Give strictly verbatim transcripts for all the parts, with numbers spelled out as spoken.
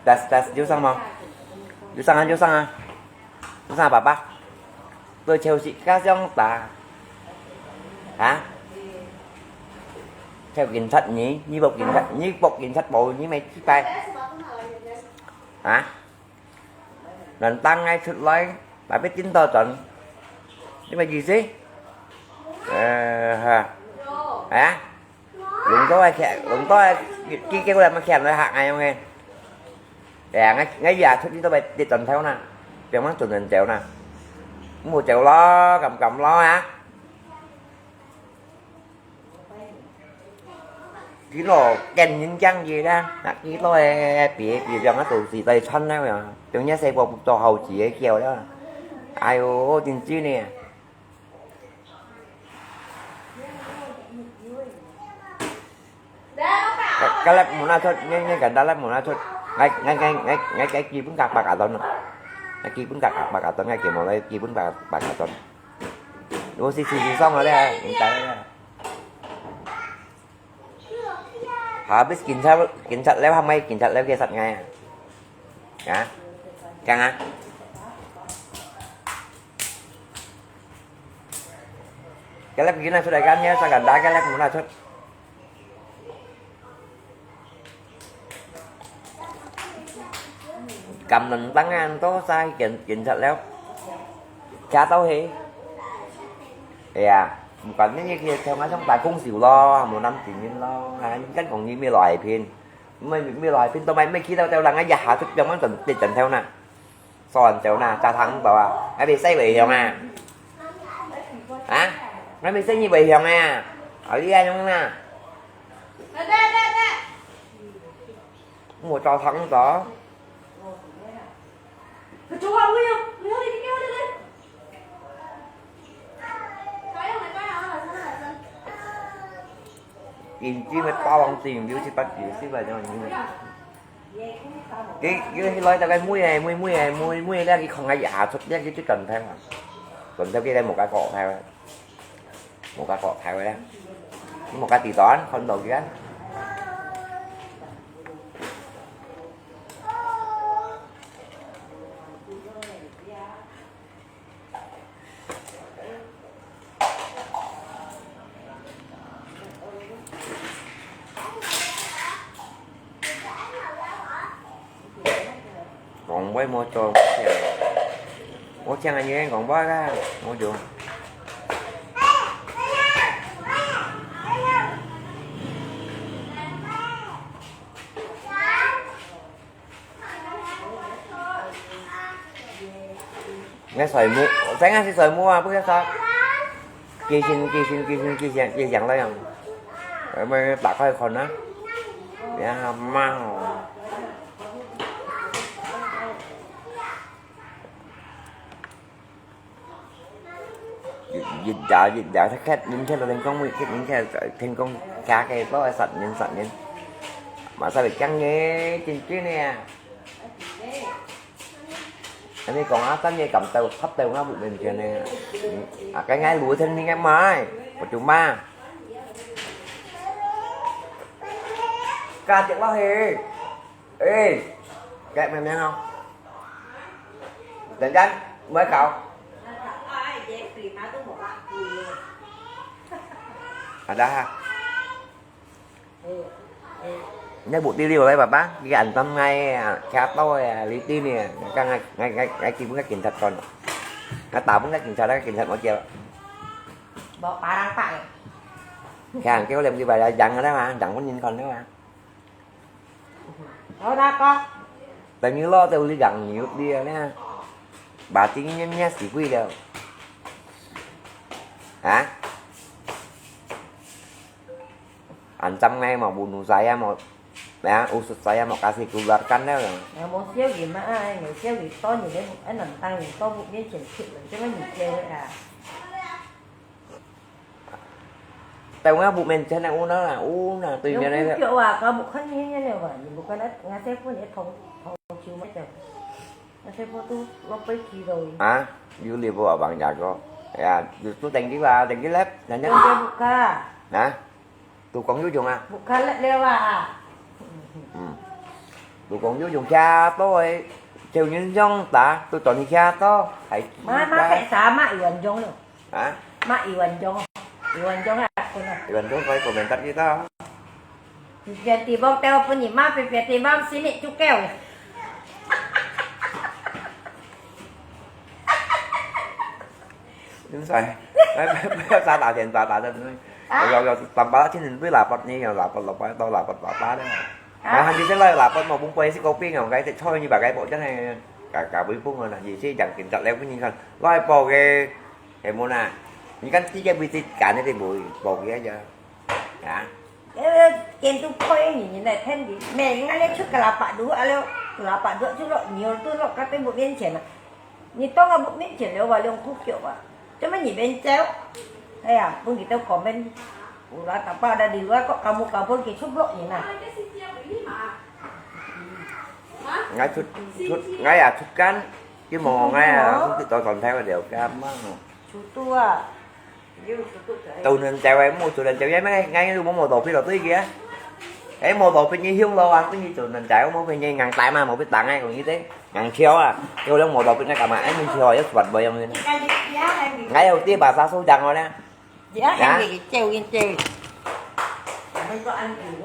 Tes, tes，有聲無？有聲啊，有聲啊，有聲啊，爸爸。 都超市家鄉打。啊？超警察你，你報警察，你報警察報你咪失敗。啊？人打𠊎出來，tapi tinda轉，你咪意思？呃，哈。啊？ 弄到个，弄到个，佢叫𠊎乜喊來嚇𠊎樣个。哎呀，𠊎，𠊎也出去都會跌斷頭呐，變成準人走呐。毋好走咯，敢敢咯啊！佢咯，跟人講嘢啦，那佢咯，別，別樣啊，都是在傳那樣，等下細個做好自己叫啦。哎喲，真真呢。 Ka-, kalap muna chut, ngai, ngai ganda lap muna chut. Ngai, ngai, ngai, ngai, ngai, ngai kibun kak bak aton. Ngai kibun kak, kak bak aton, ngai kimo lai kibun kak, bak aton. Wo si si si song ale, minta ale. Habis kinchat, kinchat leo, hamai kinchat leo, kinchat ngai. Ya, kang ah. Kalap gina sudah kan ya, sa ganda kalap muna chut. Kam nang tangan to sa kin, kinchat leo. Cha tau he. Ya, bukan ni kia cuma song takung siu lo, mau nam tingin lo. Kan kong ni mi lo ai pin. Mai, mai lo ai pin to mai, mai kita tau lang ya ha chut yang mang ten, ten tau na. Son tau na, cha thang tau a. Ngai bi sai wei hiong a. Ha? Ngai bi sai ni wei hiong a. A li a yong na. Mo cha thang tau. Kin chi mai pa wang ting, liu chi pat chi, si bai yong ni. Cái, cái lối tao cái mũi này, mũi, mũi này, mũi, mũi này, cái không ai giả xuất, cái, cái cần theo à. Cần theo cái đây một cái cọ theo à. Một cái cọ theo đấy. Một cái tỷ toán, không đầu kia. Còn với mua cho mua theo. Mua theo là như em còn bói ra. Mua chuột. Ngai soi mu, saya ngai si soi mu ah, bukan sa. Kisin, kisin, kisin, kisin, kisin lah yang. Mai tak kai kon ah. Ya, mau. Dịch, dịch dạo, dịch dạo thất khách, những cái là thành công, cái những cái thành công cả cái đó là sạch nhìn, sạch nhìn. Mà sao bị căng nhé, chính chứ nè. Anh ấy còn áo tắm như cầm tàu, thấp tàu nó bụi bình thường nè. À, cái ngay lúa thêm những cái mai, của chúng ma. Ca tiệc bao hì. Ê, kẹt mày miếng không? Đánh rắn, mới cậu. Ở đây ha. Nhớ bộ tiêu đi vào đây bà bác, cái ảnh tâm ngay, à, khéo tôi, à, lý tin nè, cái ngay, ngay, ngay, ngay kia bún cái cảnh thật còn. Nó tạo bún cái cảnh thật đó, cái cảnh thật nói chiều. Bỏ phá đang phải. Cái hàng kêu làm gì vậy, là dặn rồi đó mà, dặn có nhìn còn nữa mà. Thôi đó con. Tại như lo tao đi dặn nhiều đi nè. Bà tin nhé nhé xỉ quỷ đâu. Hả? Anh chăm ngay mà buồn nụ dài á mà. Bé, u sụt dài á mà kasi keluarkan đó. Nggak mau siêu gì mà ai, người siêu gì to gì đấy, anh nằm tăng gì to bụng biết chuyển sự rồi chứ mấy mình kêu đấy à. 在我屋面前个屋那啦，屋那对面那个。有空调啊，搞不看天天的哇，你不看那，俺在屋里头，头球没得，俺在屋都落飞机了。啊，有你不啊，王家哥？哎呀，有做登记啊，登记了，人家。人家不看。啊，都讲有用啊。不看了了啊。嗯，都讲有用，下多诶，就人用打，都转去下多，还。妈妈在啥嘛？有人用了。 啊？Mak Iwan Jong, Iwan Jong apa na? Iwan Jong kau komentar kita. Pian tibok teo pun ni ma pian tibok sini cukel. Ini saya, saya saya tak ada, saya tak ada. Kalau kalau tanpa sini tu lapor ni, yang lapor lapor atau lapor apa dah. Nah, nanti saya lah lapor mau bung polisi kopi ngau, kai tak choi ni bagai pok jangan. Kau kau bui pung na, jadi jangan kintat lewat ni kan. Lai pok ke. Hay mô na, ngi kan ti ke bui ti kan ne ti bui, bok ya ja. Ya. Ê, kén tu khoi ni, ni lai then di. Mẹ, ngai le chut kala pak du, alo, kala pak du chut lo, nhiều tu lo, các bên một bên chén à. Ni tông à một bên chén lo, và lông khúc kiểu à. Cho mấy nhị bên chéo. Hay à, bưng kì tao comment. Ula tapa ada di luar kok kamu kabur kì chụp lo ni na. Ngai chut, chut, ngai à chut kan. Chứ mò ngai à, không tự tao còn theo đều cam á. Chutua. Tụi nên chèo em mua, tụi nên chèo em, ngay ngay mua mô tô phi lô tui kìa. Em mua tô phi như hiông lô ăn, tui như tụi nên chèo mua phi như ngang tay mà mua phi tăng ai còn như thế. Ngang chiều à. Kêu lông mua tô phi ngay cả mà em mình chiều à, rất bật bơi ông. Ngay đầu tiên bà xa số dăng rồi nè. Hả? Em đi kêu yên kêu.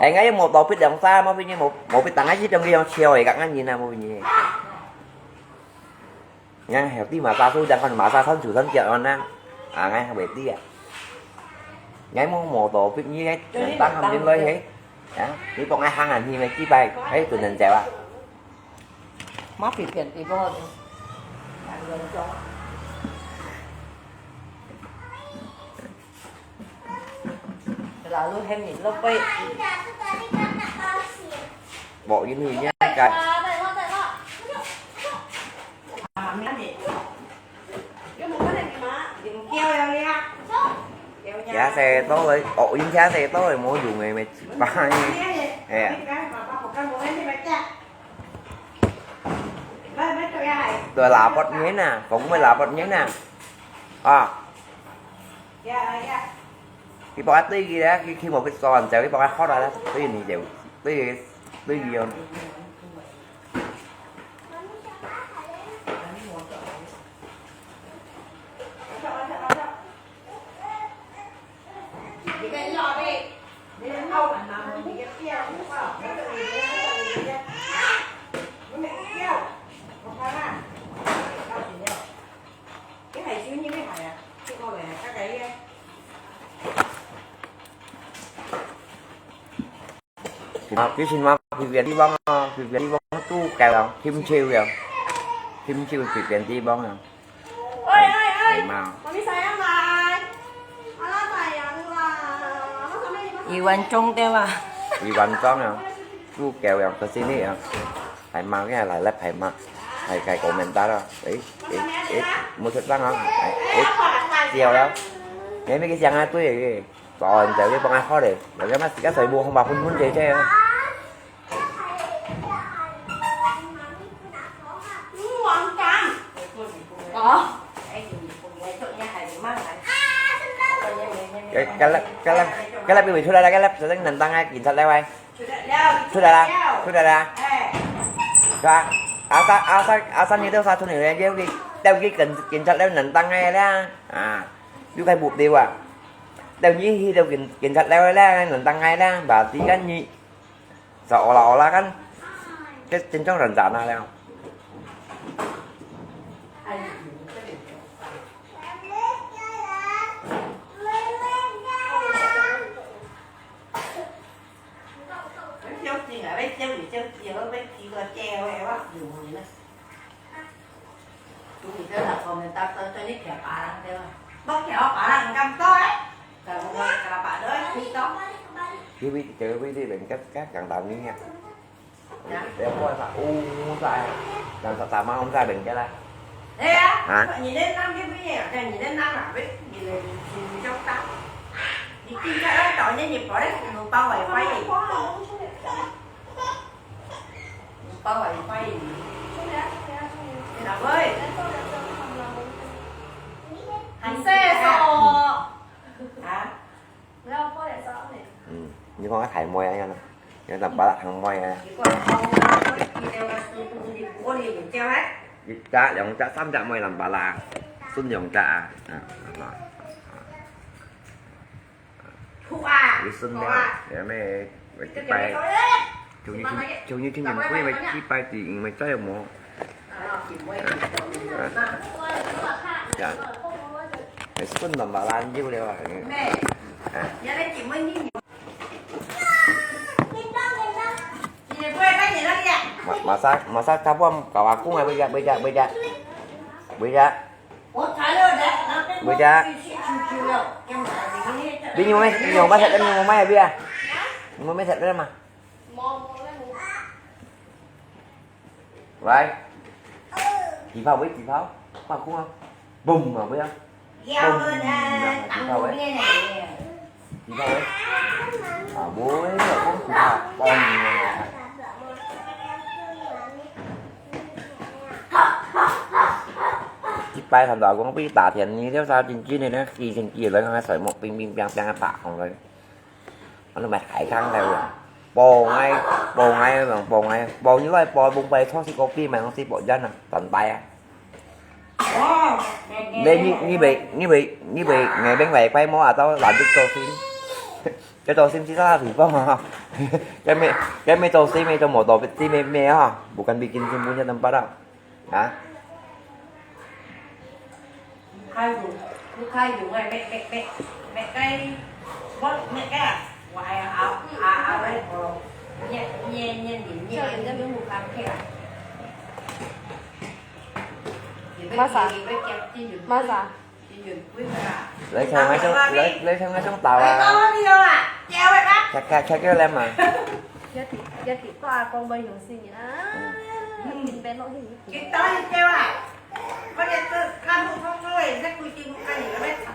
Em ngay mua tô phi đồng xa mua phi như mua mua phi tăng ai chứ trong cái dòng chiều ấy các anh nhìn nè mua phi như. Ngang hẻo ti mà xa số dăng còn mà xa thân chủ thân kiệt on nè. À ngay hẻo bể ti à. Ngay mua mua tô phi như ngay tăng hầm đến lơi hết. Hả? Đi bọc ngay hàng ăn hi mày chi bài, thấy tụi nên chèo à. Má phi phiền tí bò. Lalu hem ni lo pe. Bok ini nya kai. Giá xe to rồi, ổ yên giá xe to rồi mua dùng ngày mày ba. Hè. Tôi là bớt nhé nè, cũng mới là bớt nhé nè. À. Ki pok a tui ki le, ki ki mo ki son, jao ki pok a hot a le, tui ni jao, tui tui ki yon. Cái này xíu nhiêu cái này à? Cái con này, cái cái. À, cái xin mà, cái Việt đi băng à, cái Việt đi băng tu kèo à, Kim Chiu à. Kim Chiu cái Việt đi băng à. Ôi, ôi, ôi. Mà. Mami sayang, Mai. Ala sayang lah. Masa Mai dimasak? Iwan Chong teo à. Iwan Chong à. Tu kèo à, ke sini à. Phải mà cái này là phải mà. Phải cái comment ta đó. Ấy, ấy, ấy, mua thật lắm hả? Ấy, ấy, chiều đó. Nghe mấy cái chàng ai tui. Còn giờ cái bông ai khó để, giờ cái mắt cái sợi buông không vào phun phun chế chế. Có. Cái cái lắp cái lắp cái lắp cái bị thua đây cái lắp sẽ tính nền tăng ai kiểm soát đây ai. Thua đây là, thua đây là. Sao? Áo sao áo sao áo sao như đâu sao thua này cái cái đâu cái kiểm kiểm soát đây nền tăng ai đó. À, du khai bụp đi à. Tao nyi hi tao kin kin chat leo le nang tang ngai le ba ti kan nyi. Sa ola ola kan. Ke chen chong ran za na leo. Tụi mình tới là comment ta tới cho nít kẻ phá lắm thế mà. Bác kẻ phá lắm cam to ấy. Cả một người cả bạn đó ấy, không to. Chứ biết, chứ biết đi bên cách khác càng tạm nghi nha. Dạ. Để qua sa u sa. Làm sao ta mau không ra bên cái là. Thế á? Hả? Nhìn đến năm cái biết nhỉ? Cái nhìn đến năm là biết. Nhìn này nhìn trong tắm. 你今朝愛到呢，你包咧，你包wifi。你包wifi。你哪會？你洗手。啊？嗯，你講个大妹啊，樣啊，有淡薄仔大妹啊。一隻、兩隻、三隻妹淡薄仔，算兩隻啊。啊，好啦。 你順了，然後呢，禮拜，終於聽，終於聽見佢禮拜，因為再無。呀，係順了嘛，爛掉了啊。啊。Masa, masa cabang kau aku ngai bejak, bejak, bejak. Bejak. Bejak. Bi ni mo mai, ni mo mai sat ni mo mai bi ah. Ni mo mai sat ni ma. Wai. Chỉ phao với chỉ phao. Phao cũng không. Bùm mà với. Bùm. Chỉ phao với. Chỉ phao với. À, bố ấy là không chỉ phao. Bông. Chỉ bay thành đó cũng biết tả thiện như theo sao chính trị này nó kỳ thành kỳ lấy hai sỏi một ping ping piang piang tả không rồi. Nó mệt hại khăn theo rồi. Bồ ngay, bồ ngay, bồ ngay, bồ như vậy, bồ bông bay thoát xí copy mà không xí bỏ dân à, tận bay à. Nên như, như vậy, như vậy, như vậy, ngày bên này quay món à tao làm được tô sim. Cái tô sim chỉ tao thử phong hả? Cái mẹ, cái mẹ tô sim, mẹ tô mô tô sim mẹ mẹ hả? Bukan bikin sim punya tempat ah. Hả? Khai dùng, khai dùng này, mẹ, mẹ, mẹ, mẹ cái, bớt mẹ cái à? Ngoài à, à, à, à, đây, bro. Nhẹ, nhẹ, nhẹ, nhẹ, nhẹ, nhẹ, nhẹ, nhẹ, nhẹ, nhẹ. Masa, masa. Lấy theo ngay trong, lấy, lấy theo ngay trong tàu à. Chắc, chắc, chắc cái lem mà. Nhất thì, nhất thì có à con bao nhiêu xin nhỉ? À, mình bé nó thì. Cái đó thì theo à. Có thể tôi cam không không thôi, chắc tôi chỉ một cái gì đó bé thật.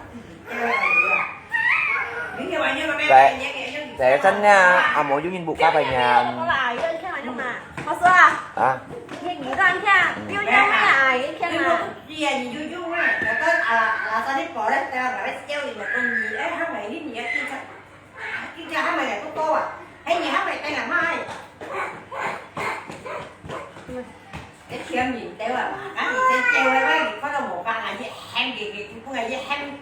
Tại, tại chân nha, à, một du nhìn bụt cá phải nhà. Có là yên theo mà. Có xưa à? À. Yên nghỉ đang theo. Yêu nhau với ai yên theo mà. Tia nhìn du du á, rồi tới à, à, sao biết bỏ đấy, tao mà biết treo gì mà con gì ấy, không phải biết gì á, kinh cha, kinh cha không phải là có cô à, hay gì không phải tay là mai. Cái khiêm nhìn treo à, mà cái gì treo treo ấy, có đâu một bạn là gì hem gì, gì cũng là gì hem,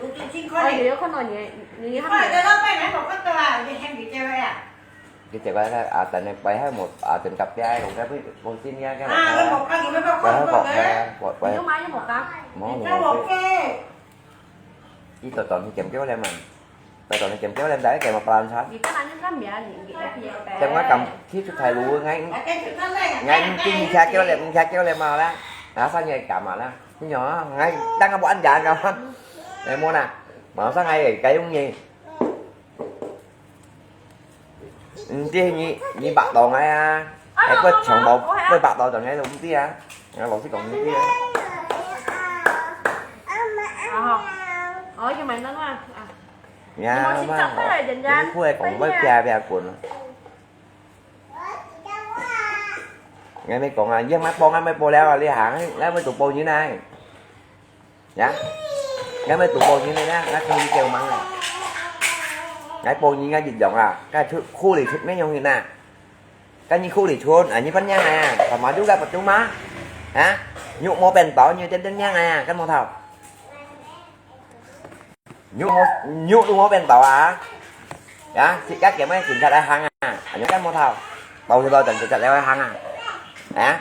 tụi tụi xin có gì. Ôi, có nói nhẹ, nhẹ không? Có là cái đó phải nói một con tao à, gì hem gì treo ấy à. Cái chè quay cái à, tại này quay hết một à, tìm cặp trai cũng cái với con xin nha cái. À, cái một con gì nó có con con đấy. Quay hết một cái, quay hết một cái. Máu một cái. Chỉ tao tao thì chém kéo lên mà. Tao tao thì chém kéo lên đấy, cái mà plan sao? Vì các bạn nên cắt mía thì bị cái gì. Chém cái cầm khi chụpถ่ายรูป ngay. Ngay cái gì cha kéo lên, cha kéo lên mà đó. Đó sao nhảy cả mà đó. Nhỏ ngay đang có bộ ăn giá cả. Này mua nè. Mà sao ngay cái ông nhỉ? Ntí你，你白到𠊎啊？係不長毛，不白到就𠊎都毋知啊。𠊎老實講毋知啊。啊，好。哦，要買暖暖啊。呀，你莫去找佢啦，人家。你不會講會啪啪滾啊？𠊎咪講啊，你莫播，𠊎咪播了啊，你行，𠊎咪做播人啊。 呀，𠊎乜讀報紙呢，𠊎同你講嘛。𠊎報紙𠊎一樣啊，該出，苦力出咩用啊？該你苦力出，啊，你分樣啊，sama juga percuma. Ha? Nyuk mau pentau, nyuk ten ten yang à, kan mau thâu. Nyuk mau, nyuk lu mau pentau à. Ya, si các kiểm ấy kiểm tra đại hàng à, nyuk kan mau thâu. Tàu thì lo chẳng kiểm tra đại hàng à. Ha?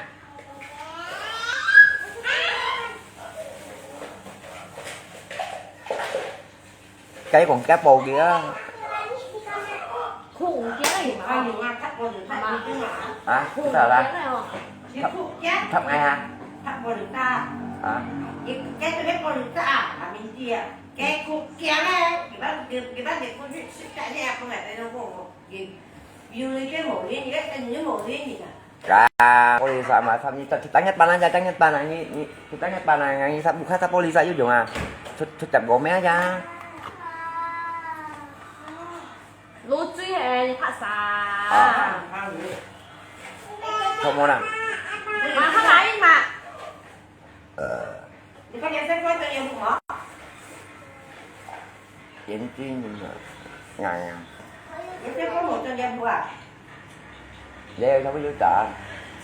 Cái còn cá bầu kìa. Hả? Cái sao ta? Thắp, thắp ngay hả? Hả? Ka, polisa ma, sa, ni, ta, ta, tanya pana aja, tanya pana, ni, ni, tanya pana, ni, sa, bukan sa polisa yun dong, ah. Cut, cut, cap gome aja. 啊。好無啦？嘛，較大力嘛。呃。你看你先關燈也不好。眼睛啊，哎呀。你先關門燈也不好。你有啥物事打？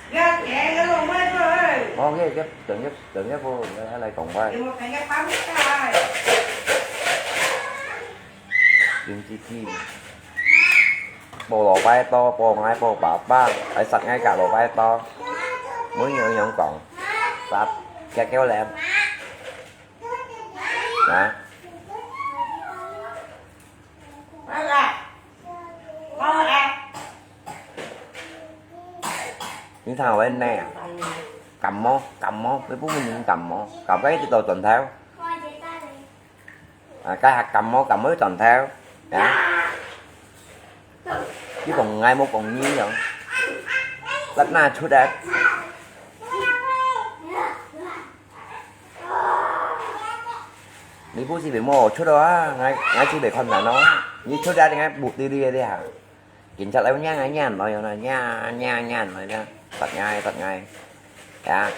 你要给个龙妹子。OK，等一等一步，來來講話。你們等一下放下來。 用支枝，無蘿蔔刀，無𠊎無爸爸，愛殺𠊎个蘿蔔刀。每樣樣講，殺，叫叫人。啊？你聽我呢？感冒，感冒，你不能感冒，感冒一直到轉頭。 啊，該下感冒，感冒轉頭，啊？你講𠊎無講你樣，辣哪出來？你不是被摸出來啊？𠊎，𠊎就被看到咯。你出來，你看不對對的啊。 警察來，nhang啊nhang來，nhang nhang nhang來，殺𠊎，殺𠊎。呀，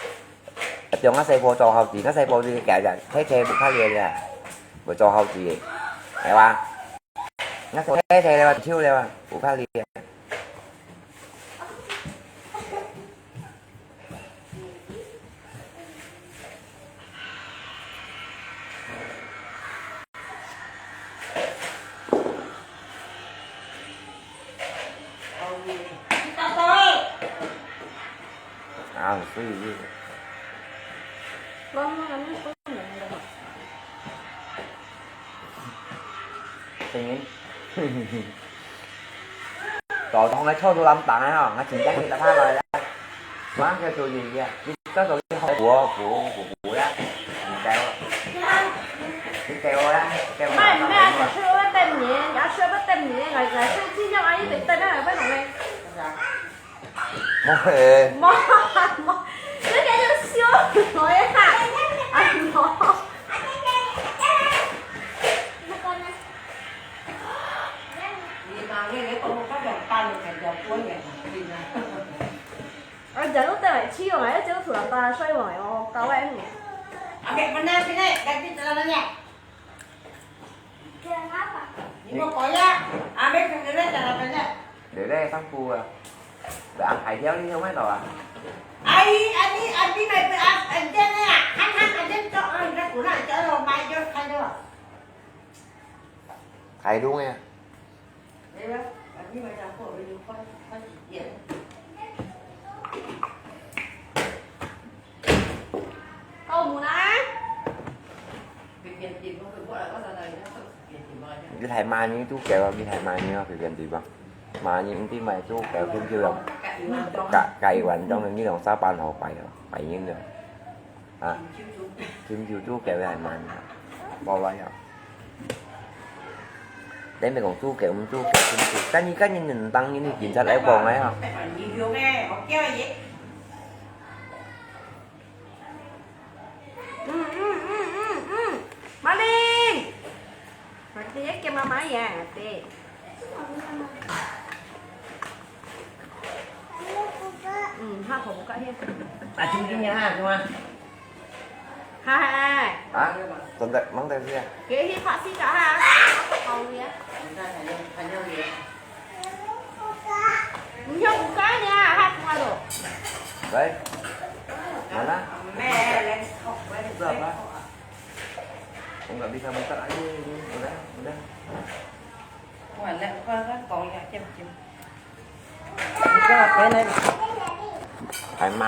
中啊細婆做好事，𠊎細婆就改改，退退不怕了了，會做好事个，係吧？𠊎細婆退退了，就了，不怕了。 啊，所以就声音。早上个臭肚腩打个吼，我请假去打他来了。马上就注意一下，你到时候你好补哦，补补补啦，你给我，你给我啦，给我啦。 莫，莫，食飯等你，也食飯等你，來，來，先盡量啊，一直等啊，不能嘞。無嘿。無，無，這個就笑我呀，哎喲。你媽，你，你講我發現大陸才叫過年，真的。啊，假如帶來去用啊，要假如突然把它摔坏哦，搞壞。啊，別問了，現在該去做啥呢？ 你莫講呀，阿妹同你來講了，反正。你來上課啊？你安排掉你有買到啊？哎，阿弟，阿弟買不啊？安全的呀，看看安全做，嗯，那古那叫做买就开的了。开路呀。 到門啊！你係買你都叫啊，你係買你啊，隨便對吧？買你唔知買都叫，天就有，改改完中，你兩三班好擺啊，擺贏了。 啊，尋求主教个係嘛？無來啊。你咪講主教，毋主教，尋求。但係今日人當日你警察來講个吼。嗯嗯嗯嗯嗯，馬玲，馬玲，要叫媽媽呀，對。 嗯，哈，好不高兴。啊，今天哈，是吗？嗨嗨，啊，真的，忙得是啊。给你拍戏个哈，好呀。你要不干呢，哈，看到。喂，mana? Berapa? Enggak bisa buka aja ini, udah, udah. 你講啊，擺呢？擺貓。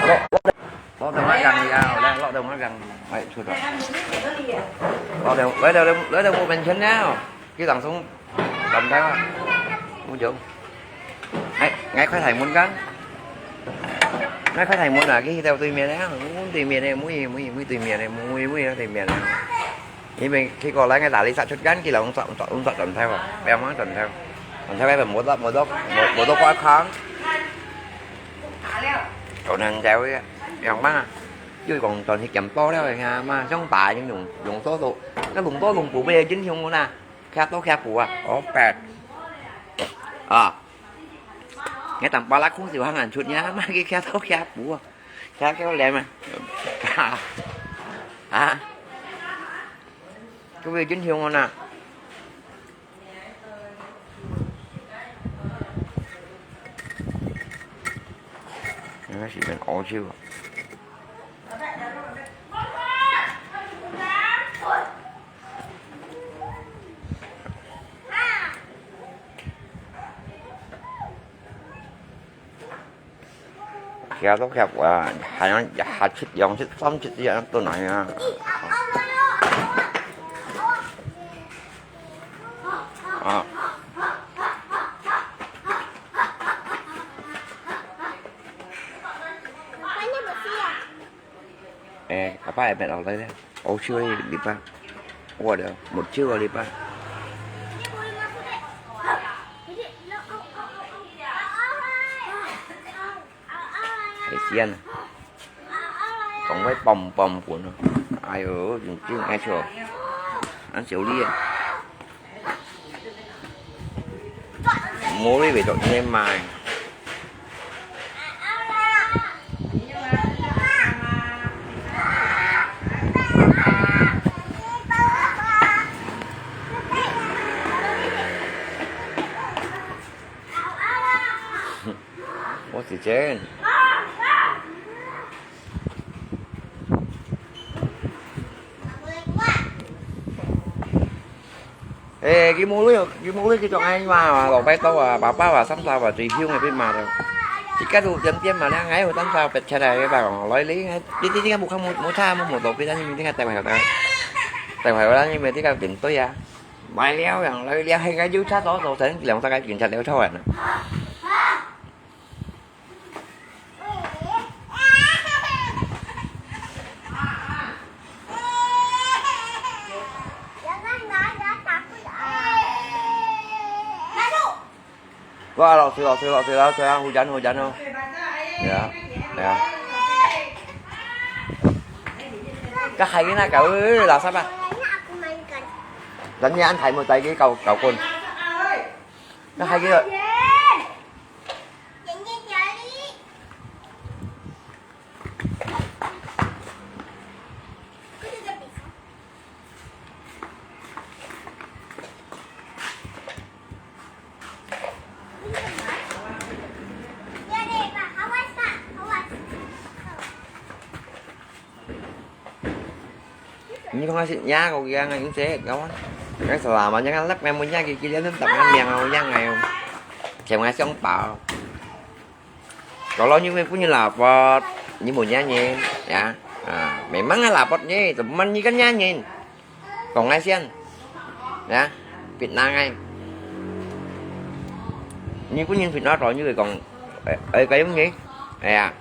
落，落，落到我講了，來，落到我講，哎，出來。落到，來到，來到我面前了，佢當中，lâm theo啊，我就。 哎，𠊎開大門講。𠊎開大門啊，佢去到對面咧，門對面咧，門，門，門對面咧，門，門對面咧。因為佢過來，𠊎打理殺出間，佢來用殺，用殺，用殺轉頭啊，不要忙轉頭。轉頭，無得，無得，無，無得關康。可能就會，樣嘛，又講轉去見報了，你看嘛，像打人用，用手手，該弄到弄不被人用啦。徛到徛步啊，哦，bad。啊，你等巴拉空少行人出呢，嘛去徛到徛步啊，徛到靚啊。啊，各位真香啊呐。應該是變烏手啊。 徛到徛啊，還要下七、兩七、三七這樣都難啊。啊。誒，阿爸也變老了咧，歐洲的禮拜，我的，沒救的禮拜。係先啊，講佢bomb bomb滾啊！哎喲，真真愛笑，恁小力啊！無你袂做你買。 我是真。誒，佢無鐳，佢無鐳，佢做恁樣嘛，落擺到啊，爸爸啊，三嫂啊，最凶个，被罵了。自家都點點嘛，你還有三嫂別出來，別講，來你，你你你看，無看無無差，無無到，別人你這個帶壞了，帶壞了，你們這個領隊啊，來了，來了，還有差多少，成兩三個警察了，超完了。 哇，老師，老師，老師，老師啊，hujan，hujan哦。係啊，係啊。該還有那個，呃，垃圾啊。人家安排無帶佢搞，搞棍。該還有。 你看下，ya，我講啊，有隻，kawan。Yang selama jangan lek memangnya gigi dia tetap ngambil yang yang ayo. Jangan siang pau. Kalau ni punya lapot, ni punya ni, ya. Ah, memang lapot ni, teman ni kan nyanyi. Kong ai sian, ya, fitnah ai. Ni punya fitnah tu ni kong, eh, eh, kayu ni, ya.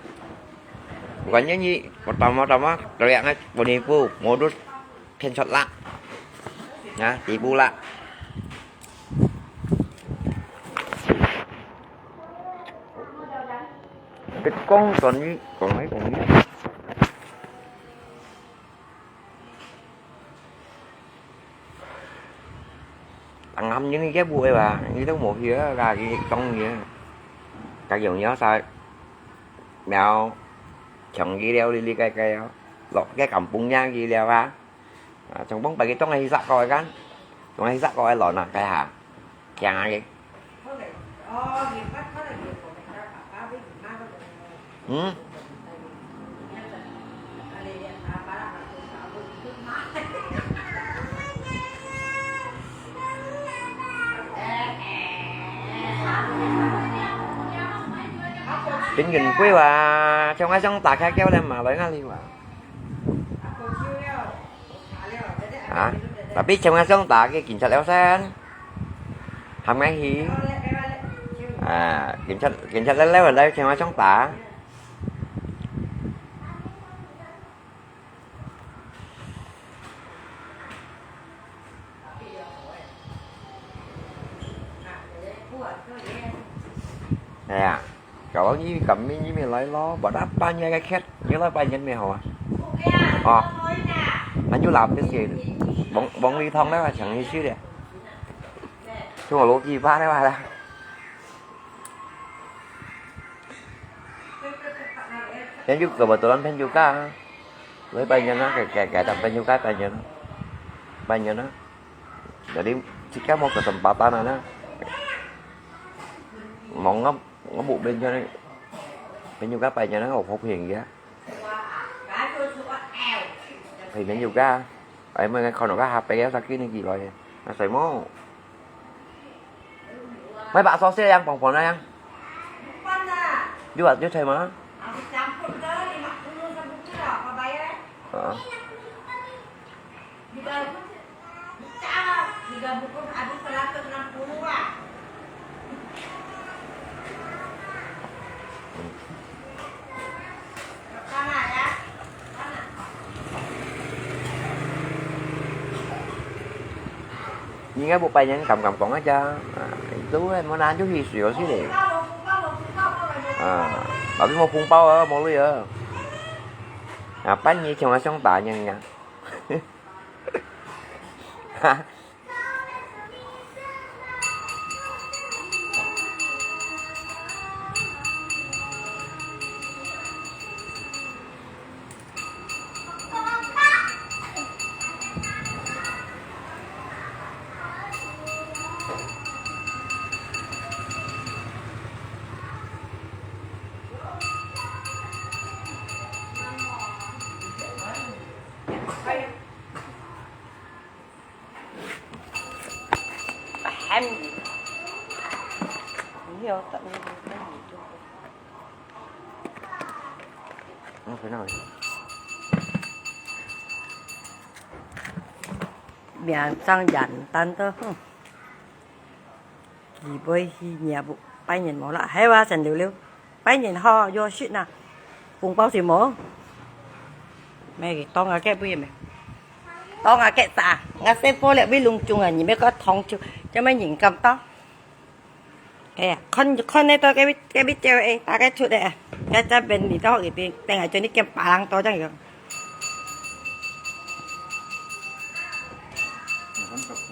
Bukannya ni pertama-tama teriaknya penipu, modus screenshot lah. Nah, tipu lah. Cái con còn như còn mấy còn như Tang ham những cái bụi và như tao một thì là cái trong gì á. Cái kiểu nhớ sao. Mèo. Chẳng gì đeo đi đi cái cái đó. Lọt cái cắm bung nhang gì đeo á. À, trong bóng bài cái trong này sạc coi kan. Trong này sạc coi lọt nè cái hả. Chàng ai. Hmm. Chính quyền quý và trong ai sống ta khác kéo lên mà lấy ngã đi mà. Hả? Tapi trong ai sống ta cái cảnh sát leo sen. Hàm ngay hì. À, kiểm tra kiểm tra leo leo ở đây xem ai chống tả. Nè, cậu như cầm mi như mi lấy lo, bỏ đáp ba nhai cái khét, như lấy ba nhánh mi hổ à. Ờ, anh như làm cái gì, bóng bóng đi thông đó là chẳng như xíu đấy. Cuma lô kì ba đấy mà là. Yang juga kebetulan pengen juga. Với bạn nhân á, cái, cái, cái thằng pengen juga bạn nhân. Bạn nhân á. Jadi, jika mau kesempatan á. Mau ngap, ngap bu bên nhân. Pengen juga bạn nhân á, ở Phú Thiện kìa. Phải bên juga. Ấy, mới ngay con nó có hạt bé kéo ra kia này gì rồi. Nó xoay mô. Mai bak sosis yang pong-pong na yang. Bukan lah. Juga je cai mana? Aku campur ke lima puluh sampai kilo, apa bayar? Heeh. Tiga, tiga bungkus habis seratus enam puluh lah. Sama ya. 應該無拜年敢敢講啊，這，啊，都係無拿出去水哦，是嘞。啊，tapi無紅包啊，無鐳啊。啊，半夜像啊像打人呀。哈。 名正言單个，哼。佢會去惹拜年無啦？係哇，先溜溜。拜年好，有信啊。紅包先無？咩，當下个不也咩？當下个啥？𠊎細波了，會隆重啊，你咩个糖酒，做咩人咁多？ 哎呀，看，看得到該位，該位叫誒，大概出來啊，該，該邊你到一邊，等下叫你跟別人多這樣樣。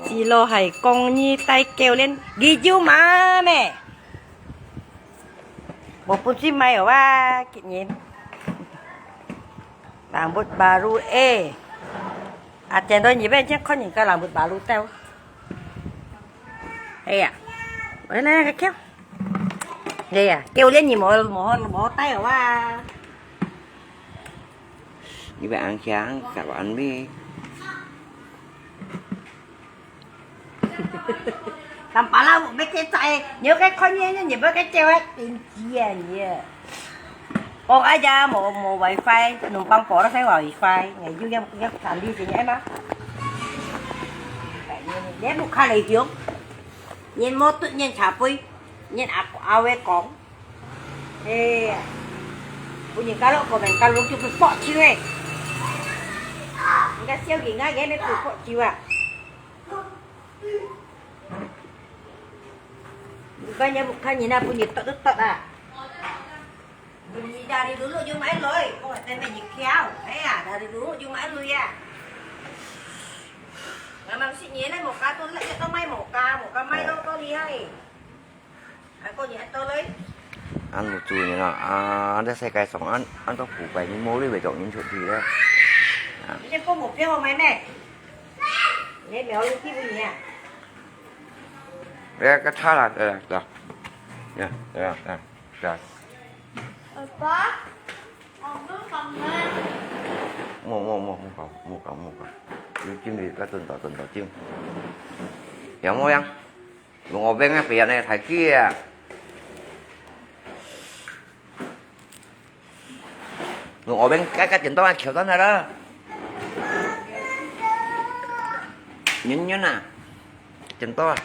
一路係講你帶狗鏈，你就買咩？無本事買哦啊，今年。Rambut baru eh. Acan tu你別先看人家rambut baru tau. 哎呀，來來來，叫。哎呀，狗鏈你無無無帶好啊？你別恁香，搞恁味。Lam pala，別个在，你要該看見，你不要該叫啊，頂級啊你啊！ 哦，哎呀，無，無WiFi，兩幫婆都使WiFi，哎，又要，要三D先，哎嘛。你屋下來用，你無對你茶杯，你阿，阿會講，哎呀，分人家落個門，家落就會發酒哎。人家小人啊，也沒不發酒啊。你把人家屋下人啊，分人得都得啊。 Beli dari dulu cuma eloi, kau kata main nyekiau. Eh ya, dari dulu cuma eloi ya. Memang si nyene moka tu lek tu mai moka, moka mai lo kau lihai. Aku ni atau loi. Ăn một chùi như nào, à, ăn đã xe cái sống ăn, ăn tóc phủ cái như mô đi về dọc những chuột gì đó. À. Ini kau mau pia mai me. Ini mau lu kibu ni ya. Đây cái thá là, đây, đây. Đây, đây, đây. Rồi. Ơ, có. Con cứ con lên. Mua, mua, mua, mua cầu, mua cầu, mua cầu. Yêu chim thì có tuần tỏ, tuần tỏ chim. Hiểu mua không? Dùng ổ bên á, bìa này thải kia. Dùng ổ bên cái, cái chim tao ăn khiếu tao này đó. Nhấn, nhấn à. Chim tao à.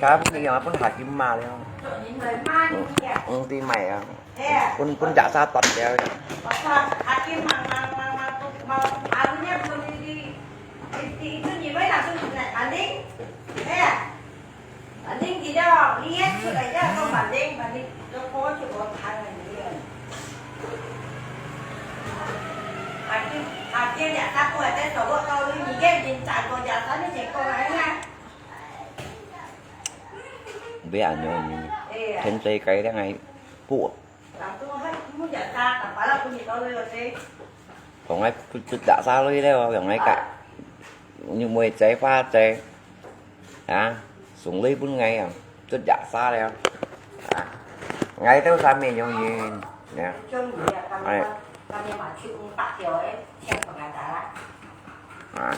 Cá bún gì mà bún hạt kim mà đấy không? Ừ, tí mày à. Bún, bún chả sa tật đấy. 毋會恁樣，天災該个𠊎補。同𠊎出，出這儕來了，同𠊎甲，你毋會災花災，啊，送來分𠊎啊，出這儕了，啊，𠊎兜三面容易，啊。哎。啊。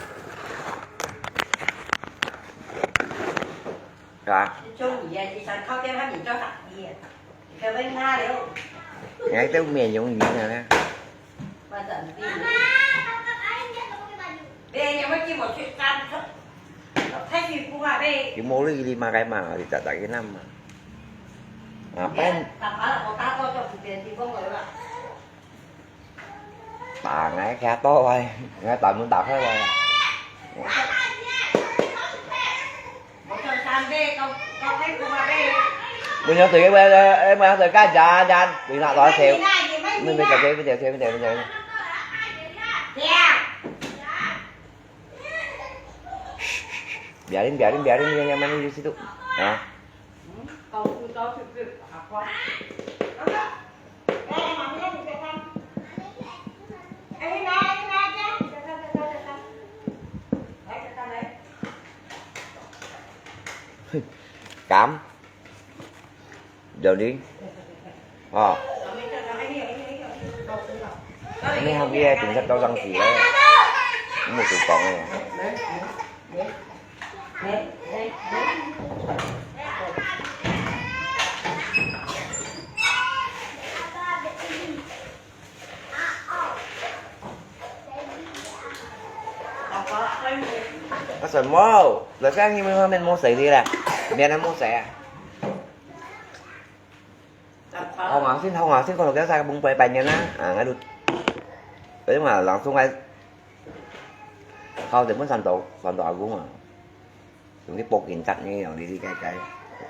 係吧？你中意啊，你想靠近他，你就打的，你可不可以拿了？哎，都免容易的呢。你莫去干涉，太辛苦啊，呗。你莫理你嘛，該嘛，你咋咋个那嘛。啊，反正。打𠊎，徛到位，𠊎大門打開來。門上對个，哎，門上對个，jangan，jangan，你拿來燒。你，你，你，你，你，你。Biarin, biarin, biarin, yang, yang mana di situ? Ah. Cám. Giờ đi. Ờ. Mấy hôm kia chính sách đâu răng gì đấy. Không một chủ phòng này. Có sợi mô, rồi các anh em hôm nay mô sấy đi là. Miền Nam mô sấy à? Hông à xin, hông à xin, con kéo xa bung bè bè nhá. À, ngay đụt. Đấy mà lắng xuống ngay. Hông thì muốn sẵn tổ, sẵn tổ cũng mà. Dùng cái bộ kiểm soát như vậy, đi, đi, cái, cái.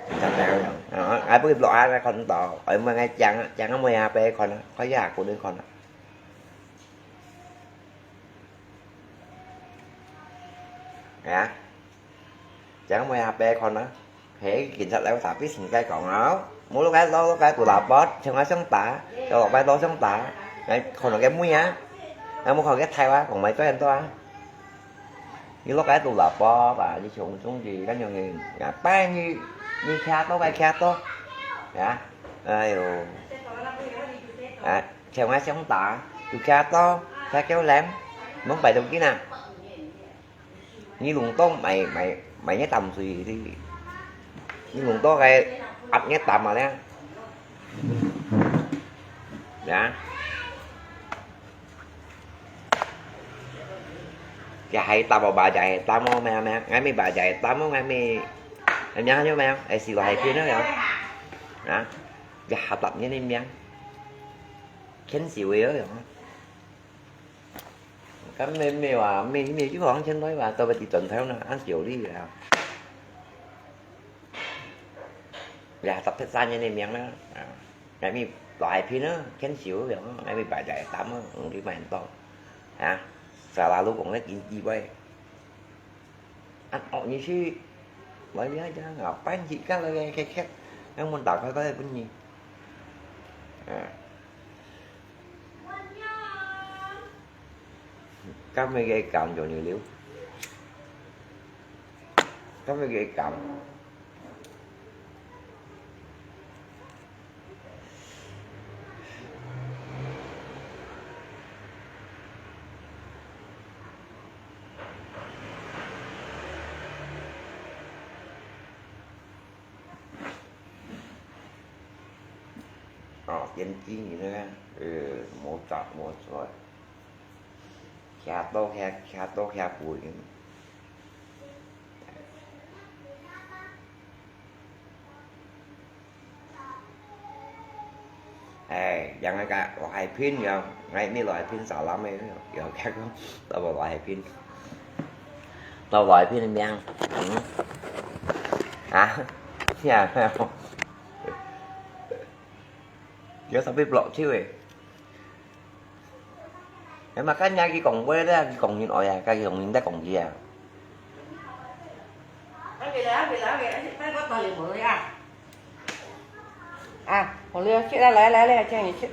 Kiểm soát theo rồi. Đó, ai bố kịp lọ ai, con tổ. Ở mà ngay chàng, chàng có mười hai bé con, có giá của đứa con. Hả? Chàng có mười hai bé con á. Hễ kiểm soát leo thả biết sinh cái con áo. Mua lúc cái đó, lúc cái tủ lạp bót, xem cái sống tả. Cho lọc cái đó sống tả. Cái con nó cái mũi á. Nó mua con cái thay á, còn mấy cái anh đó á. Như lúc cái tủ lạp bót, và như chúng chúng gì, cái nhiều người. Ngã bay như, như kia đó, cái kia đó. Hả? Ai dồi. À, xem cái sống tả. Tụi kia đó, kia kéo lém. Món bài đầu kia nè. Nhi lùng tông mày, mày, mày nhớ tầm gì đi. Nhi lùng tông cái ập nhớ tầm mà nè. Dạ. Chả hay tao bảo bà dạy tao mô mèo mèo, ngay mi bà dạy tao mô ngay mi, em nhớ nhớ mèo, ai xì vào hay phiên đó rồi. Hả? Chả hạt tập như nên miếng. Khen xỉu ấy rồi. Cái mê mê và mê mê chứ không khen nói và tao phải chỉ tuần theo nó ăn kiểu đi rồi. Dạ, tập thể gian như nên miếng đó. À, ngày mi loại phi nữa, khen xỉu rồi, ngày mi bài giải tám á, đi mà ăn to. Hả? Xà la lũ cũng nói kín chi vậy. Ăn ọ như xí, bởi vì ai chăng ngọc bánh chị các lời khe khét, nó muốn tạo cái có thể bún nhì. À. Các mươi gây cảm cho nhiều liu. Các mươi gây cảm. Ờ, tiên tri gì nữa, ừ, một chọn một rồi. Kha tô, kha, kha tô, kha bụi. Ê, yang ngay cả loại hình phim yang, ngay mi loại hình phim xả lắm ấy, yo, các con, tao bảo loại hình phim. Tao loại hình phim yang. Ừ. Hả? Nhà nào? Yo, tao biết block chứ ấy. Em mà các nhà kia còn quê đấy, kia còn nhìn ỏi à, các kia còn nhìn đấy còn gì à? Hãy subscribe cho kênh Ghiền Mì Gõ để không bỏ lỡ những video hấp dẫn. 啊，我来吃，来来来来，叫你吃。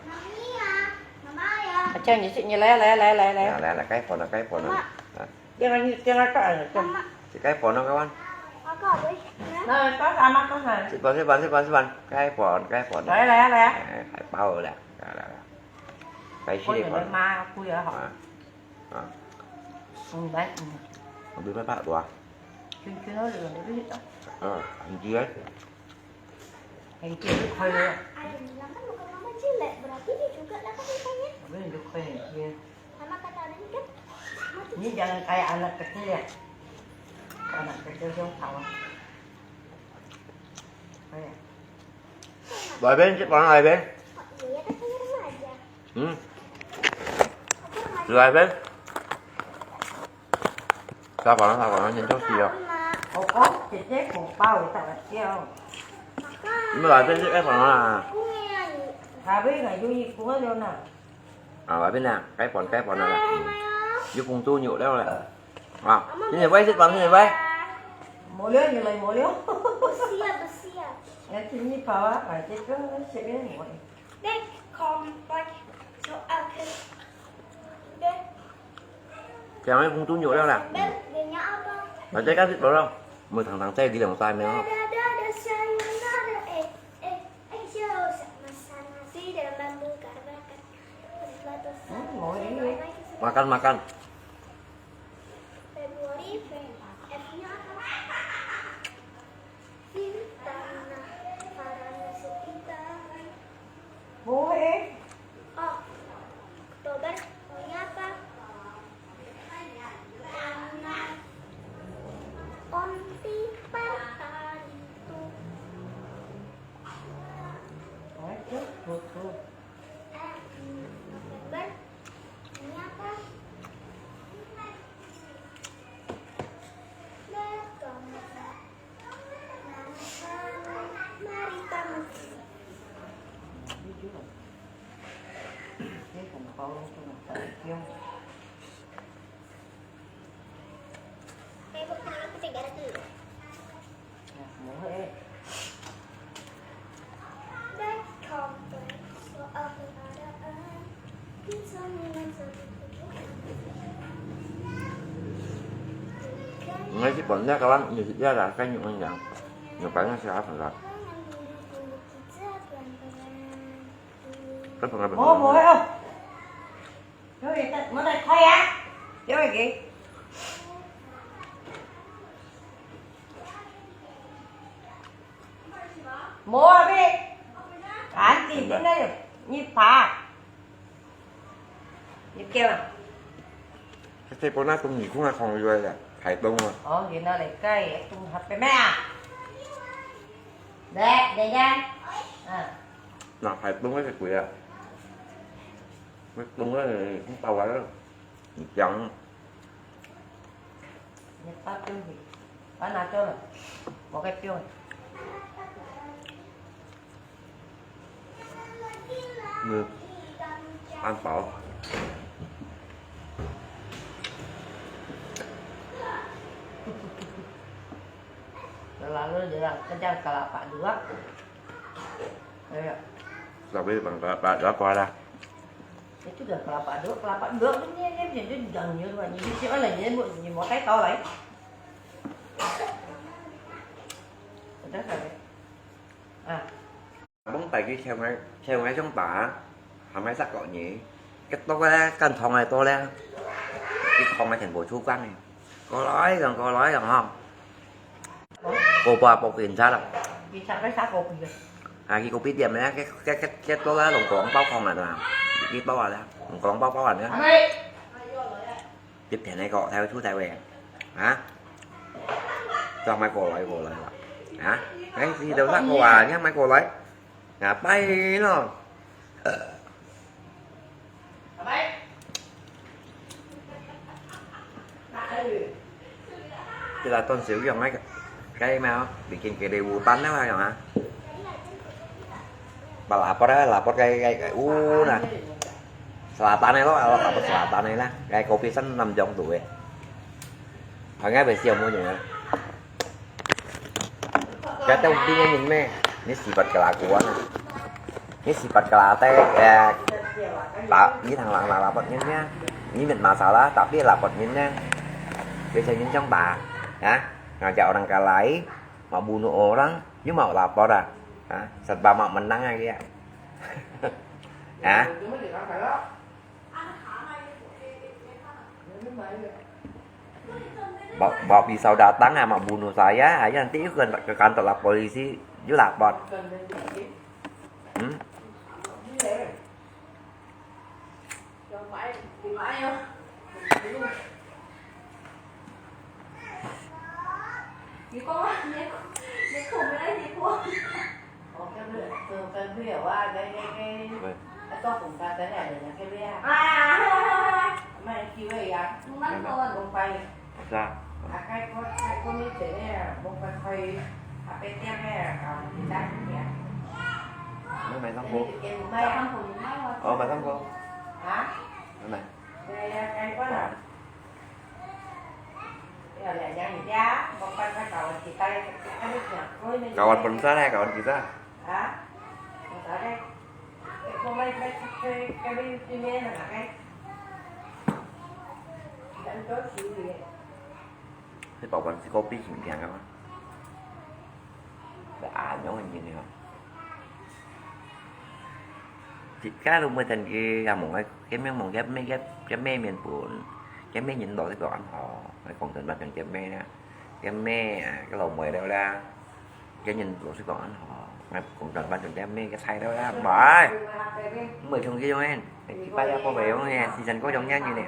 妈咪啊，妈妈呀。叫你吃，你来来来来来。来来来，该饭了，该饭了。啊，点个你点个饭了，妈妈。这该饭了，该饭。我告诉你。那告诉阿妈，告诉阿妈。吃饭，吃饭，吃饭，吃饭，该饭，该饭了。来来来。哎，还饱了，来来来。该吃的饭。我有妈，不要好。啊。 啊。嗯，来，嗯。我没办法，多啊。轻轻地，有没有？嗯，很急。很急就可以了。Air nila kan bukan mama jelek, berarti dia juga lah kan mukanya. Habis dia kau yang dia. Sama kata Aden kan? Sama tu. Ini jangan kayak anak kecil ya. Anak kecil tu sama. Kayak. Baik, Ben, cik, orang lain, Ben. Iya, kan saya remaja. Hmm. Aku remaja. Lain, Ben. Sao kau nak, sao kau nak, jangan jauh siap. Kau, kau, cik, cik, kau tahu tak, siap. Ini lah, Ben, cik, eh, kau nak. Habis nak, you ikut aja nak. À, ở bên này, cái phần, cái phần này là, ừ. Vô cùng tu nhựa đó là. À, thế này quay, xếp bằng thế này quay. Mổ liếu, nhiều lần mổ liếu. Bớt xia, bớt xia. Em xin nhị pháo á, phải chết có xếp cái mổ này. Đây, không, quay. Số ao thế. Đây. Cái này cũng tu nhựa đó là. Bên, bên nhà apa? Mà cái cắt xếp vào đâu? Mười thằng thằng trai đi làm sai mày không? Ada, ada, ada, sayonara, eh, eh, eh, jauh sama sana. Si dalam bambu, karena kan. Hmm, mau ini. Makan, makan. Februari, Fe-, F-nya apa? Sintana, Farana, Sukita. Buhay. Oh, Oktober, O-nya apa? Onti Parta itu. Oke, betul. Eh, November, O-nya apa? Betul. Ngay si pon dia kawan, ni si dia lah kan yung yang, yung paling siapa lah. Kan pernah. Ủa, ủa, ủa. Rồi, ta, mới đây thôi á. Rồi kì. Mua đi. Ăn gì thế này? Nhịp phá. Nhịp kêu à? Cái xe bò nát cũng nhịp cũng là không rồi à. Thái Đông à. Ồ, thì nó lại cay, cũng hấp cái mẹ à. Đẹp, đẹp nha. À. Nó Thái Đông cái quỷ à. Thái Đông cái cũng tàu à. Nhịp trắng. Nhịp tắt chứ gì. Bán nào cho rồi. Bỏ cái tiêu này. Nè, ăn tỏi. Lalu dia kejar kelapa dua. Iya. Tapi bang kelapa dua apa lah? Itu dah kelapa dua, kelapa dua ni, ni, ni, ni, jangan ni, ni, ni, siapa lah ni, ni, ni, mau tahu lah. Udah kali. À. Bông tay cái theo ngay, theo ngay trong tả, hàm ngay sắc cọ nhỉ. Cái tóc á, căn phòng này tôi lẽ, cái phòng này thành phố Chu Quang này. Có nói rằng, có nói rằng không? Cô qua bộ kiểm tra lắm. Kiểm tra cái xác cô bị. À, cái cô biết điểm này, cái, cái, cái, cái tóc á, lồng cỏ bao phòng này là. Cái tóc à, lồng cỏ bao bao này. Tiếp theo này có theo chú theo về. Hả? Cho mày cô lại, cô lại. Hả? Cái gì đâu sắc cô à, nhá mày cô lại. Ngà bay nó. Kita ton siu yong ai kai ma, bikin kede hutan na yong ha. Ba lapor á, lapor kai kai kai u na. Selatan này đó, lapor selatan này na. Kai kopi san năm jong tu eh. Ở ngay bên siêu mua nhung á. Cái tông tin nhìn mê. Ni sifat kelakuan. Ni sifat kelate, eh, tak, ni thang lang lapor nyen nya. Ni mit masalah, tapi lapor nyen nya. Biasanya cang ba, ya, ngajak orang kalai, mau bunuh orang, you mau lapor ah. Ha? Serba mau menang lagi ya. Ha? Bawa, bawa pisau datang ah, mau bunuh saya, aja nanti you ke, ke kantor la polisi, you lapor. Hmm? Sa? Mai mai sangko. Oh, mai sangko. Mai mai. Kawan pun sa ne, kawan kita. Ni bawa si kopi sing tiang ka ma. Ba anyong ni ha. Jika lu mui than ki ya mong ai, keme mong keme keme mien pun. Keme nyen do si ko an ho. Ai kong than ba keme na. Keme, ah, ke lo mui leo la. Keme nyen do si ko an ho. Ai kong than ba keme ke sai leo la. Mai. Mui chung ki yong en. Ki pa ya ko be yong en. Si chan ko yong nyan ni ne.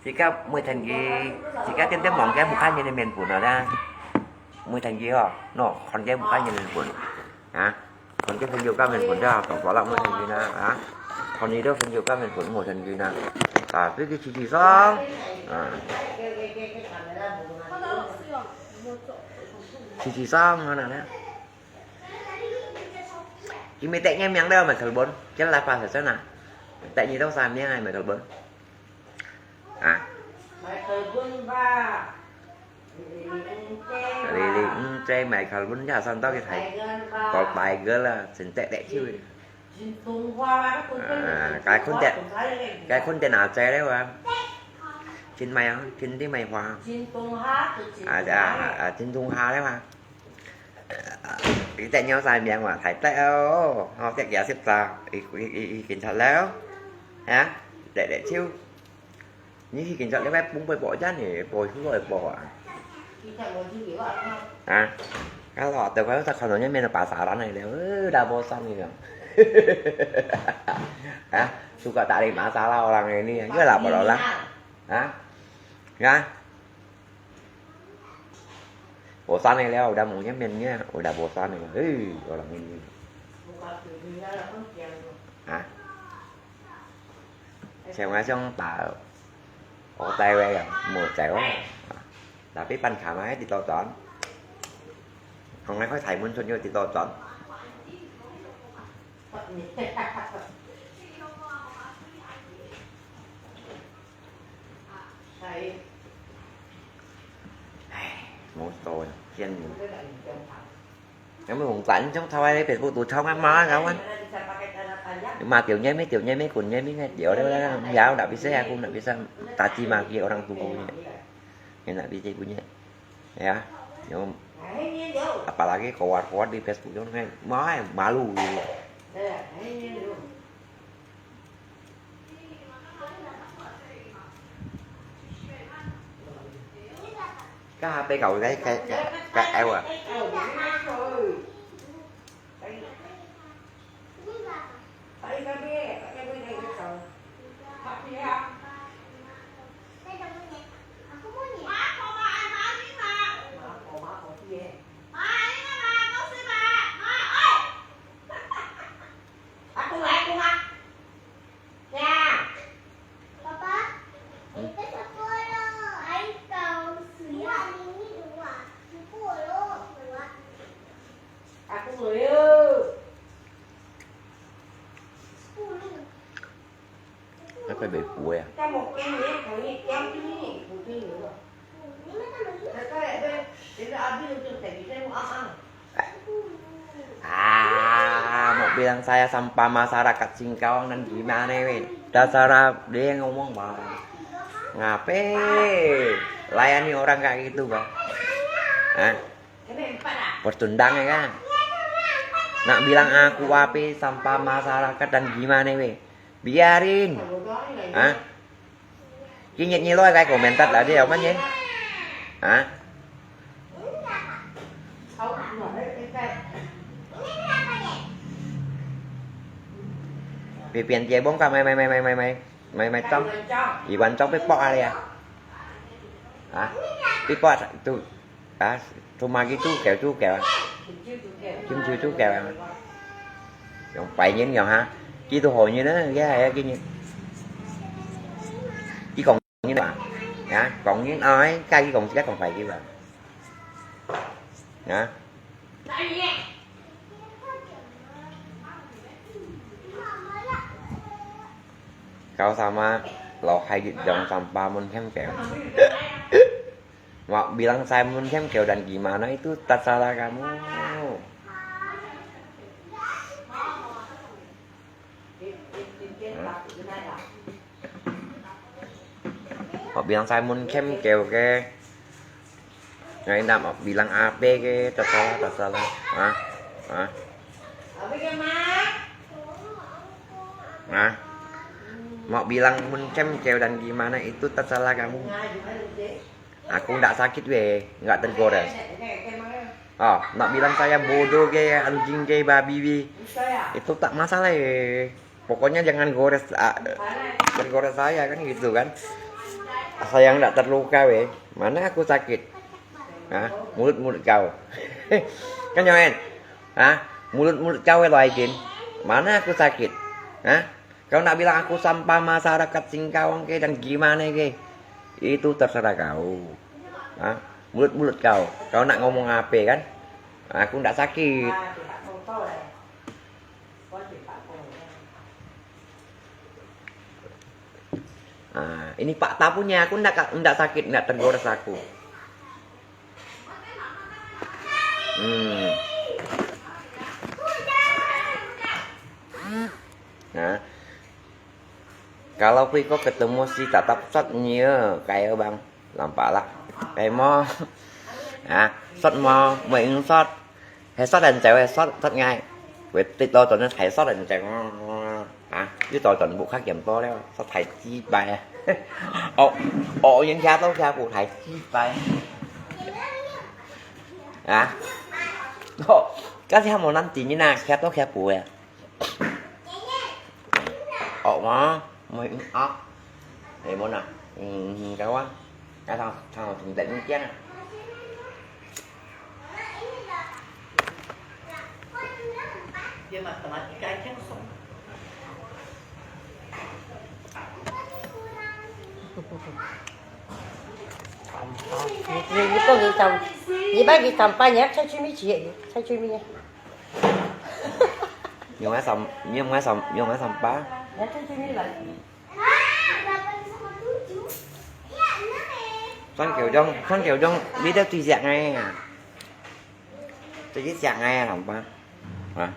Jika mui than ki, jika tiêm tiêm mong ke bukan nyen mien pun na. Mui than ki ho, no, kon ke bukan nyen mien pun. Ha? Kon ke phen yu ka mien pun da, tong tolak mui than ki na, ha? Kon ni do phen yu ka mien pun mui than ki na. Tapi ki chi chi sang. Ha. Chi chi sang na na. Ki mi tek nyen miang da mai kalbon. Ken la pa sa sa na. Tek nyi dong sa miang ai mai kalbon. Ha? Lily, ừm, che Michael Bun ya san tau ki thai. Có Tiger là chính tệ tệ chứ. À, cái khốn tệ, cái khốn tệ nào che đấy mà. Chính mày hả? Chính đi mày hòa. À, à, à, chính Trung Hoa đấy mà. Ý tại nhau sai miệng mà thải tệ ô. Họ sẽ kéo xếp sao. Ý, ý, ý, ý, kính thật léo. Hả? Để, để chiêu. Nyi hi kin chak lek pai pung pai pok jan ni, poi hu pai pok ah. Ha? Kalau ada kalau tak kalau nyen mien pasaran ni leh, eh, dah bosan ni. Ha? Suka cari masalah orang ini, aja lah kalau lah. Ha? Ya? Bosan ni leh, udah mau nyen mien ni, udah bosan ni. Eh, orang ini. Ha? Xem nga xem ta, ở đây vậy à, mua cháo. Tapi pan kha mai ti to chọn. Không ai khói thải muốn chọn vô ti to chọn. Ai, mua to, thiên mua. Nếu mà hùng tán trong thao ai Facebook tụ trong ăn mà gáo ăn. Mà tiểu nhé mấy, tiểu nhé mấy, cuốn nhé mấy nghe, tiểu đấy là giáo đã biết xe, cũng đã biết xe. Ta chỉ mà kia orang tụ nghe đã biết xe cũng nhé. Ya, nếu apalagi kawat-kawat di Facebook yang nghe, mai malu gitu. Ka H P kau cái cái cái cái eo à. Nó phải bể phú à? bilang saya sampah masyarakat Singkawang dan gimana weh. Terserah dia ngomong, Bang. Ngape layani orang kayak gitu, Bang? Hah? Bertundang ya kan? Nak bilang aku ape sampah masyarakat dan gimana weh? Biarin. Hah? Ki ngiet ngiet loi kai komentar tadi apa nyen? Hah? Pipian tiai bông ka mai mai mai mai mai mai mai mai trong. Iwan trong pipok ali ya. Hah? Pipok tu. Hah? Cuma gitu kèo tu kèo. Kim chu tu kèo. Yang pai nyen yang ha. Ki tu ho nyen na, ya ya ki nyen. Ki kong nyen ba. Ya, kong nyen oi, ka ki kong si ka kong pai ki ba. Ya. Kau sama lo hai dit dong sampah mun khem kèo. Mak bilang saya mun khem kèo dan gimana itu terserah kamu. Mak bilang saya mun khem kèo ke. Ngai nak mak bilang ape ke terserah terserah. Hah? Hah? Hah? Mak bilang mun khem kèo dan gimana itu terserah kamu. Aku ndak sakit weh, nggak tergores. Oh, nak bilang saya bodoh ke, anjing ke, babi ke, itu tak masalah weh. Pokoknya jangan gores, ah, jangan gores saya kan gitu kan. Saya nggak terluka weh. Mana aku sakit? Hah? Mulut-mulut kau. Kan nyaman? Hah? Mulut-mulut kau weh lo aikin. Mana aku sakit? Hah? Kau nak bilang aku sampah masyarakat Singkawang ke dan gimana ke? Itu terserah kau. Hah? Mulut-mulut kau. Kau nak ngomong ape kan? Aku ndak sakit. Ah, ini fakta punya, aku ndak, ndak sakit, ndak tergores aku. Hmm. Nah, kalau Puiko ketemu si tatap sot nyié kaya bang, lampak lah. Emo. Ah, sot mo, mo ing sot. He sot dan cewek, sot, sot ngai. Weh, tit lo ton thai sot dan cewek. Ah, yu to ton bu khak kiam to leo, sot thai chi bai. Oh, oh, yin kia to kia bu thai chi bai. Ah, oh, kasi hamo nan tin yin na, kia to kia bu ya. Ốc mà, mày ốc. Thì muốn à? Ừ, cái quá. Cái thằng thằng thằng tỉnh kiên à. Sampa. Ni, ni, ni kong ni sam, ni ba ni sampa ni, chai chui mi chi, chai chui mi. Yung nga sam, yung nga sam, yung nga sampa. Ni chai chui mi ba. Son Kiều Dung, Son Kiều Dung, đi đâu tùy dẹt ngay à? Tùy dẹt ngay à, sampa. Hả?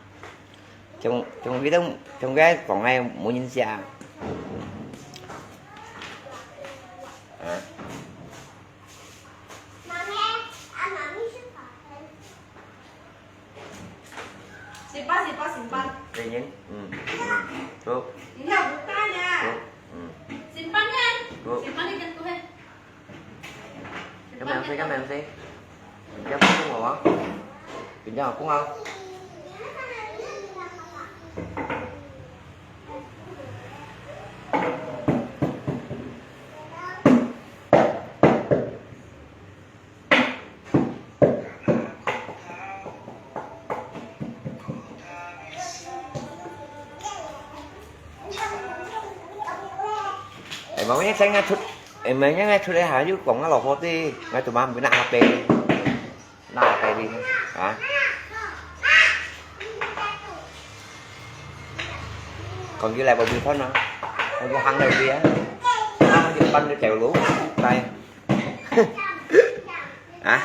Chúng, chúng đi đâu, chúng cái còn ngay muốn nhìn xe. Hả? Simpan, simpan, simpan. Dingin. Hmm. Hmm. Tuh. Ini bukan ya. Tuh. Hmm. Simpan ya. Tuh. Simpan ikan tuh, eh. Simpan ikan tuh. Kau main sih, kau main sih. Pinjam aku mau. Pinjam aku mau. Emangnya saya ngatut, emangnya ngatut eh haju kong ngalo hoti, ngatut mam kena H P. Nah, H P ini, ha? Còn ghi lại bao nhiêu phút nữa? Bao nhiêu hàng đầu tiên? Nó bao nhiêu phân được kẹo lũ? Đây. Hả?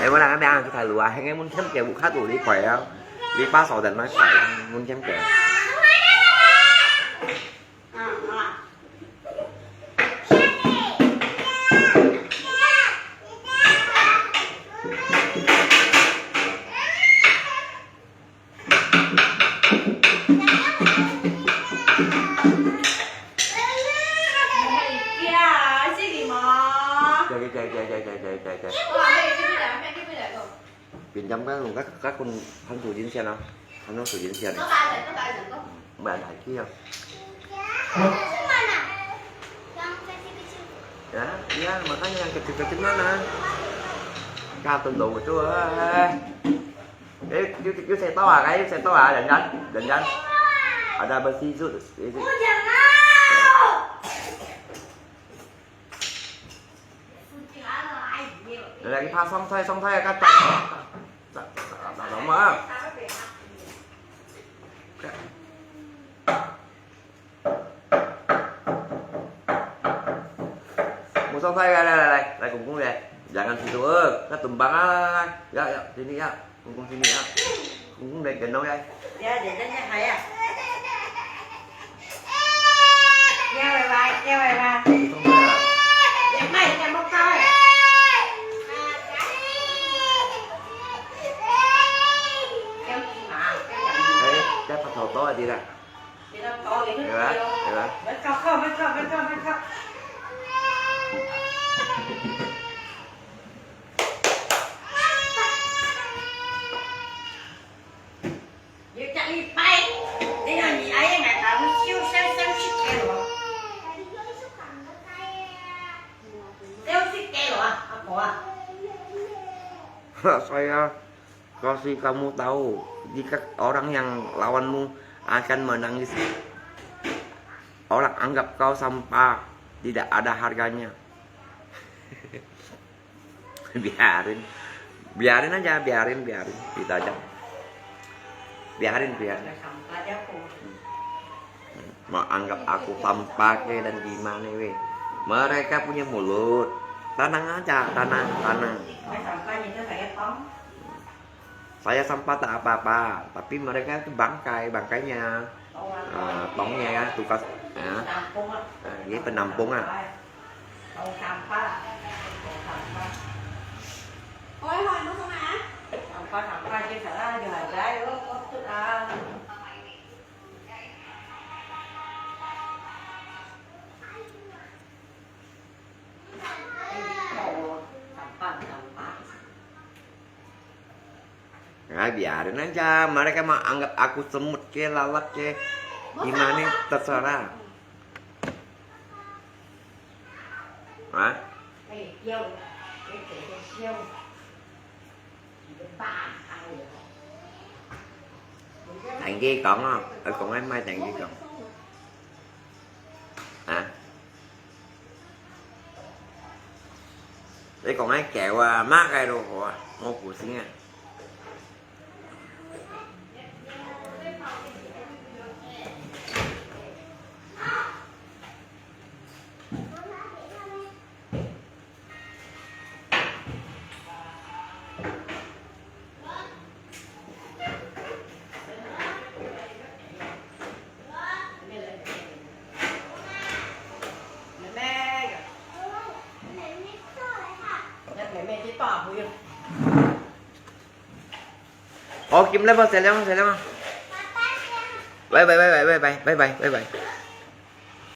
Em mới làm cái ăn cái thầy lùa, hay nghe muốn thêm kẹo bụng khát tủ đi khỏe không? 你把手在那块，mun天个。Pinjamkan dulu, kak, kak kun han sujin sian ah. Han sujin sian. Main lagi ya. Ya, iya, makanya yang kecil-kecil mana? Kau tunggu tu, eh. Eh, you, you say tahu ah, you say tahu ah, Janjan, Janjan. Ada besi itu, itu. Lagi pasang saya, sang saya kata. Tak, tak, tak, tak, tak, tak. Mau sang saya, 来，来，来，来，公公来，jangan situ, eh, nak tumbang ah, 来，来，来，ya, ya, sini ya. 公公，你啊，公公來跟我來。Ya, dia tanya saya. Ya, bye bye, ya, bye bye. Ya, mai, ya, mau kau, eh. Eh, dia pasal tu aja dah. Dia nak kau ni. Ya, ya. Mai kau, kau, mai kau, mai kau, mai kau. Yuk cak lipai. Tengok ni ayah ngai kamu siu siang siang sikit loh. Siang sikit loh ah, apa ah? Saya kasih kamu tahu, jika orang yang lawanmu akan menangis, orang anggap kau sampah, tidak ada harganya. Biarin. Biarin aja, biarin, biarin. Gitu aja. Biarin, biarin. Mau anggap aku sampah ke dan gimana weh. Mereka punya mulut. Tenang aja, tenang, tenang. Saya sampah tak apa-apa, tapi mereka itu bangkai, bangkainya. Ah, tongnya ya, tugas, ya. Ah, ini penampung ah. Tong sampah. Tong sampah. Ôi, hỏi nó không hả? Sampah, sampah, chứ sao ai giờ dai, ơ, có chút à. Sampah, sampah. Ay, biarin aja. Mereka mau anggap aku semut ke, lalat ke, gimana, terserah. Hah? Thank you講啊，佢講緊咩？Thank you講。啊？ 你講該狗啊，罵該都好啊，我不信啊。好，今日我先來，先來，先來。拜拜，拜拜，拜拜，拜拜，拜拜。